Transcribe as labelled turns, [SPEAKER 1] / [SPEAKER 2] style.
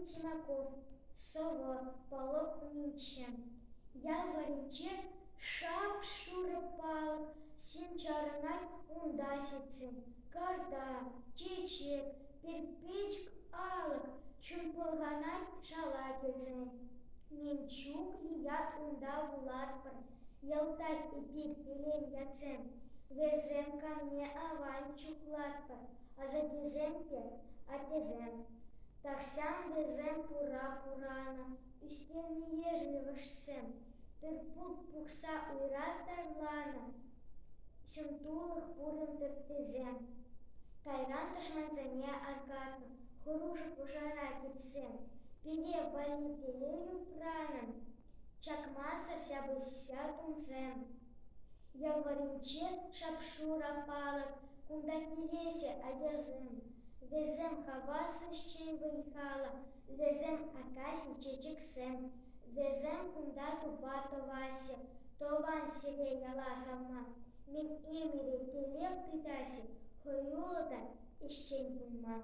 [SPEAKER 1] Тимаков сӑвӑ палӑк умӗнче. Ял варринче шап-шурӑ палӑк сим чарӑнать унта ҫитсен. Карта, чечек, кирпӗч алӑк чун пӑлханать шала кӗрсен. Мӗн чухлӗ ят унта вулатпӑр, йӑлтах эпир пӗлен ятсем. Вӗсем камне аван чухлатпӑр, асаттесем те аттесем. Тахҫан вӗсем пура пуранӑ, ӳстернӗ ешӗл йывӑҫсем, тыр-пул пухса уйра тарланӑ, ҫӑм тулӑх пурӑнтӑр тесе. Кайран тӑшмансене аркатнӑ, хӑрушӑ пушара кӗрсе, пире валли телей упранӑ, чакмасӑр ҫапӑҫса тунсем. Ял варринче шап-шурӑ палӑк, кунта килеҫҫӗ ачасем. Вӗсем хавас ӗҫчен вӑй-халӑ, вӗсем акаҫҫӗ чечексем. Вӗсем кунта тупа тӑваҫҫӗ, тӑван ҫӗре яла савма. Мӗн ӗмӗре тӗллев тытаҫҫӗ хӑюллӑ та ӗҫчен пулма.